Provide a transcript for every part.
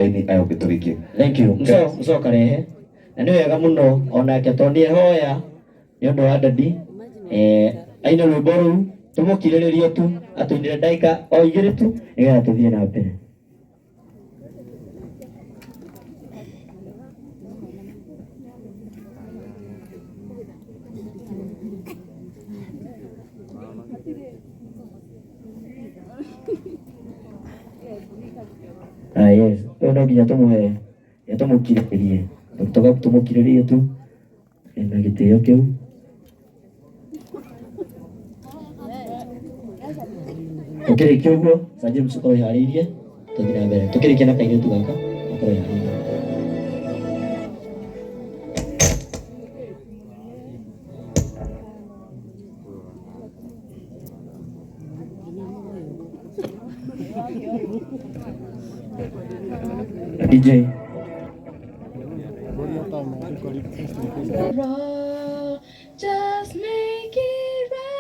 Aini ayo gĩtũrĩkie. Thank you. Mso mso karehe. Na nĩ wega mũno onake tondũ nĩ ehoya nĩ ũndũ wa dadi eh aine rwĩmbo rũu tũmũkirĩrĩrie tu atũinĩre ndagĩka o igĩrĩ tu nĩgetha tũthiĩ na mbere. Ah, yes. Ũyũ no nginya tũmũhe tũmũkirĩrĩrie tũmũkirĩrĩrie tu na gĩtĩo kĩu. Tũkĩrĩkia ũguo, Sir James ũkorwo wĩharĩirie tũthiĩ na mbere. Tũkĩrĩkia na kairĩtu gaka ũkorwo wĩharĩirie. DJ. Just make it right.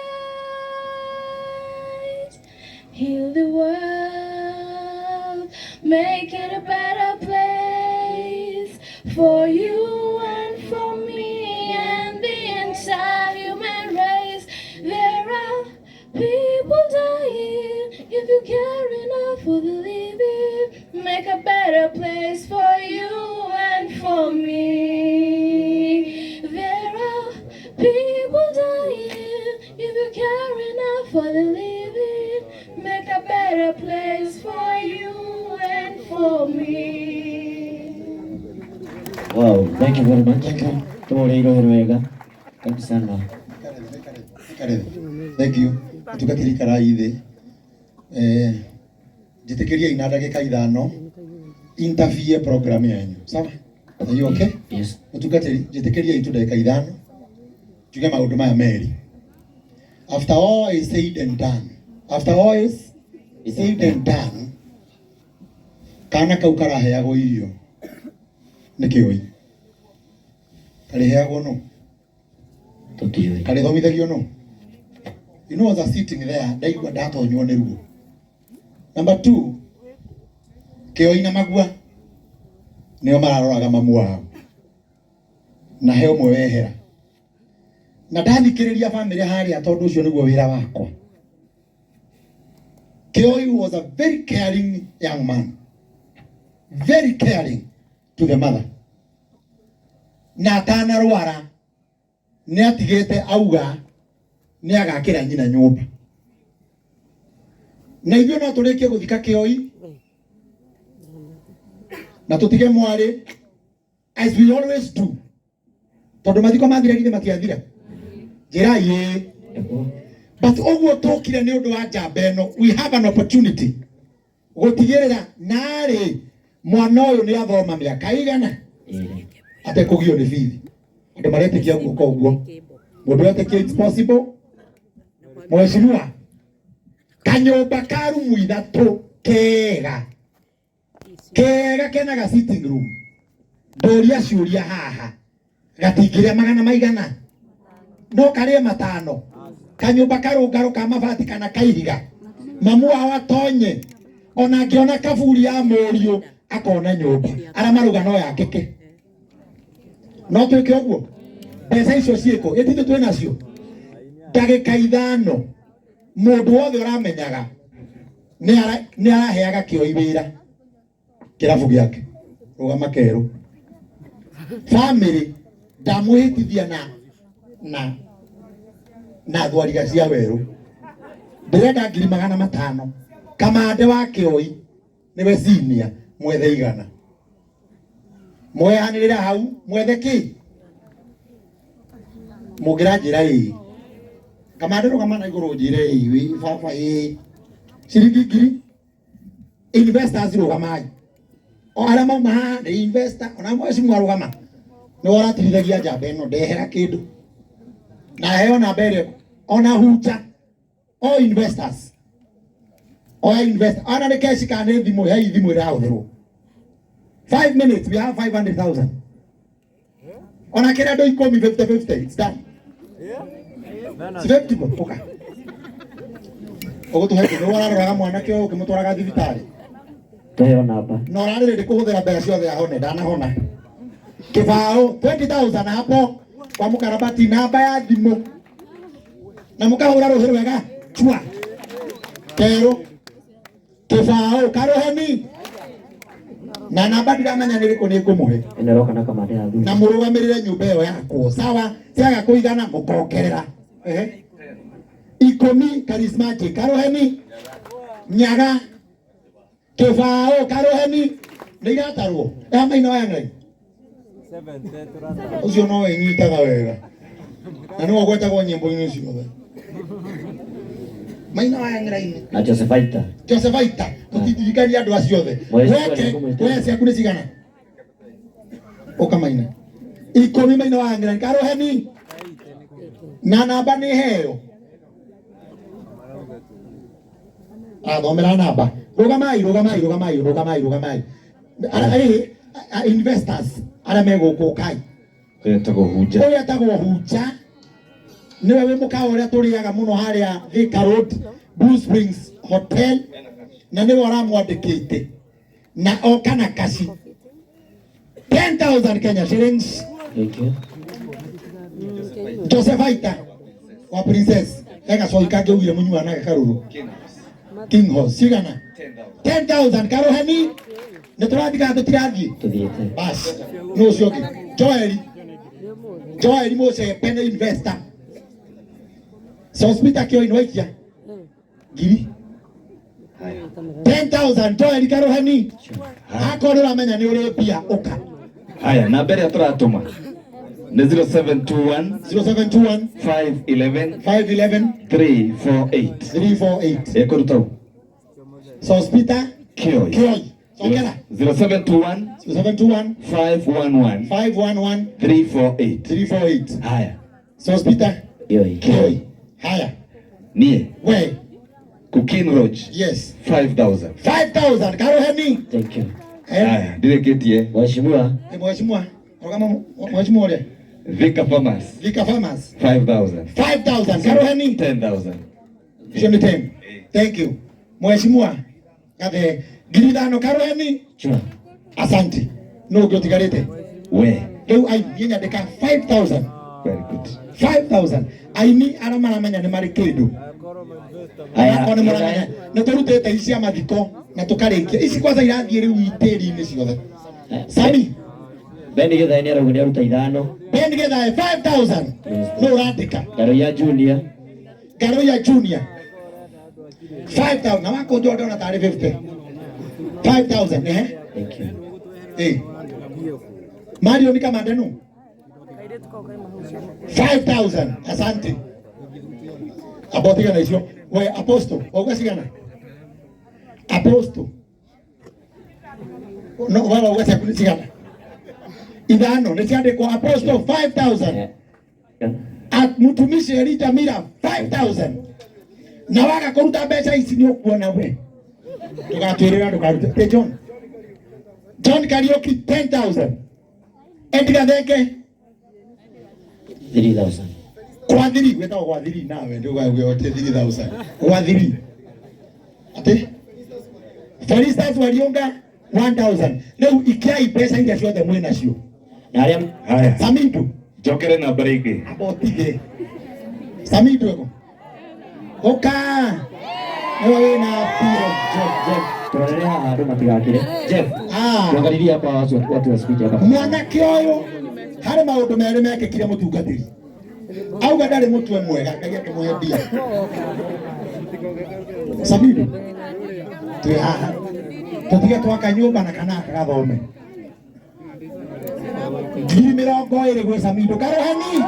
Heal the world, make it a better place for you and for me and the entire human race. There are people dying. If you care enough for the living, make a better place for you and for me. There are people dying. If you care enough for the living, make a better place for you and for me. Wow, thank you very much. Tũmũrĩire ũhoro wega. Thank you sana. Thank you. Mũtungatĩri ikarai thĩ. Eh, njĩtĩkĩriai na ndagĩka ithano interview program yanyu. Sawa? Are you okay? Yes. Mũtungatĩri njĩtĩkĩriai tu ndagĩka ithano njuge maũndũ maya merĩ. After all is said and done. After all is said and done. Kana kau karaheagwo irio nĩ kĩoi. Karĩheagwo nũ? Tũtiũĩ. Karĩthomithagio nũ? You know, as I sitting there, ndaigua ndatonywo nĩ ruo. Number two, kĩoi na magua nĩo mararoraga mamu wao na he ũmwe wehera na ndathikĩrĩria bamĩrĩ harĩa tondũ ũcio nĩguo wĩra wakwa. Kĩoi was a very caring young man, very caring to the mother, na atanarwara nĩ atigĩte auga nĩ agakĩra nyina nyũmba na ithuĩ no tũrĩkie gũthika kĩoi na tũtige mwarĩ as we always do tondũ mathiko mathira githĩ matiathira njĩrai ĩĩ but ũguo tũkire nĩ ũndũ wa njamba ĩno we have an opportunity gũtigĩrĩra narĩ mwana ũyũ nĩ athoma mĩaka igana atekũgio nĩ bithi andũ maretĩkia guoko ũguo mũndũ etĩkia it's possible mheshimiwa kanyũmba ka rumu ithatũ kega kega kena ga sitting room ndũria ciũria haha gatingĩrĩa magana maigana no karĩe matano kanyũmba karũngarũ ka mabati kana kaihiga mamu wao atonye ona angĩona kaburi ya mũriũ akona nyũmba arĩa marauga no yakĩke no twĩke ũguo mbeca icio ciĩkũ ĩtitũ twĩ nacio ndagĩka ithano mũndũ wothe ũramenyaga nĩ araheaga kĩoi wĩra kĩrabu gĩake rũgama kerũ family ndamwĩhĩtithia na na na thwariga cia werũ ndĩrenda ngiri magana matano kamande wa kĩoi nĩwe senior mwethe igana mwehanĩrĩra hau mwethe kĩ mũngĩranjĩra ĩĩ kamande rũgama na igũrũ njĩre ĩĩ wĩ baba ĩĩ ciringi ngiri investors rũgamai o arĩa mauma haha nĩ investor ona mheshimiwa rũgama nĩwe ũratirithagia njamba ĩno ndehera kĩndũ na heo namba ĩrĩa ona hunja all investors all investors ana nĩ cash kana nĩ thimũ hei thimũ ĩrahũthĩrwo 5 minutes we have 500,000 ona kĩrĩa andũ ikũmi 50 50 it's done si 50 mo ũka ũgũtũhe kĩ nĩwe ũraroraga mwanake ũyũ ũkĩmũtwaraga thibitarĩ Tuheo namba. Na ũrarĩ ready kũhũthĩra mbeca ciothe ahone, ndanahona. Kĩbaũ 20,000 hapo kwa mũkarabati, namba ya thimũ na mũkahũra rũhĩ rwega chua kerũ kĩbaũ karũheni na namba ndiramenya nĩ ĩrĩkũ nĩ ngũmũhe Ĩno ĩroka na kamande ya na thuri. mũrũgamĩrĩre nyũmba ĩyo yakwo sawa ciaga kũigana mũkongerera. Ehe. Ikũmi charismatic karũheni nyaga kĩbaũ karũheni nĩ iratarwo ya maina wa Ngai ũcio no ĩnyitaga wega na nĩwe ũgwetagwo nyĩmbo-inĩ ciothe maina wa Ngai Na Josephaita. Josephaita tũtindirikania andũ acio othe. Mheshimiwa Weke nĩngũmwĩta. we ciaku nĩ cigana ũka maina ikũmi maina wa Ngai karũheni na namba nĩ heo athomera namba rũgamai rũgamai rũgamai rũgamai rũgamai. Investors arĩa me gũkũ ũkai. Ũyũ Hunja. Ũyũ etagwo Hunja nĩwe wĩ mũkawa ũrĩa tũrĩaga mũno harĩa Thika Road Blue Springs Hotel na nĩwe ũramwandĩkĩte na oka na kaci 10,000 Kenya shillings. Thank you. Joseph Aita wa Princess egacoi kangĩ ugire mũnyua nake karũrũ King Horse cigana 10,000 karũheni nĩ tũrathiĩ kana tũtirathiĩ? Tuthiĩte. Bas nũ ũcio ũngĩ Joel Joel Mũcembe nĩ investor Sospita Kĩoi nĩ waikia ngiri 10,000 Joel karũheni akorwo nĩ ũramenya nĩ ũrĩ mbia ũka. Haya, namba ĩrĩa tũratũma nĩ 0721 0721 511 511 348. 348. Ĩkũruta ũ? Sospita Kĩoi. Kĩoi cokera. 0721 0721 511 511 348. 348. Haya, Sospita Yoi. Kĩoi. Haya niĩ we Kukin Lodge yes 5000. 5000 karũheni. Thank you. Eh, Haya, ndirĩkĩtie Mheshimiwa mheshimiwa rũgama mheshimiwa ũrĩa Thika Farmers Thika Farmers 5000. 5000 karũheni. 10,000. Icio nĩ 10. Thank you mheshimiwa gathe 5,000 karũheni. Chua. Asante no ũngĩ ũtigarĩte We, rĩu aini niĩ nyandĩka 5000. very good. 5000 aini arĩa maramenya nĩ marĩ kĩndũ. Aya, Onakorwo nĩ mũramenya nĩ tũrutĩte ici cia mathiko na tũkarĩkia ici kwanza irathiĩ rĩu itĩri-inĩ ciothe. Sami Ben Githae nĩ arauga nĩ aruta ithano. Ben Githae 5000 no ũrandĩka. Ngaruiya Junior Ngaruiya Junior 5000 na wakũnjwo ndona tarĩ 50 5000 eh. Thank you. Eh Mario ni kama ndenu 5000 asante abotigana icio we apostle wauga cigana apostle no we wauga ciaku nĩ cigana ithano nĩ ciandĩkwo apostle 5000 Eh. At mtumishi Elijah Mira 5000 na waga kũruta mbeca ici nĩ ũkuona we ndũgatwĩrĩra ndũkarute Te John John Kariuki 10000 Edgar Thenge 3000. Kwa thiri gwĩtagwo gwa thiri nawe ndũgauge ũte 3000 gwa thiri atĩ Felicitas Wariũnga 1000 rĩu ikiai mbeca iria ciothe mwĩ nacio. Na arĩa Haya, Samindu njokere namba rĩngĩ. amba ũtige Samindu ego ũka nĩwe wĩna piro. Jeff, Jeff, turorere haha andũ matigakire. Jeff, Ah. tuangalilie hapa watu wasipite hapa. Mwanake ũyũ harĩ maũndũ merĩ mekĩkire mũtungatĩri auga ndarĩ mũtwe mwega Ngai akĩmũhe mbia. Samiru twĩ haha tũtige twaka nyũmba na kana gagathome 20,000 gwĩ Samiru karũheni.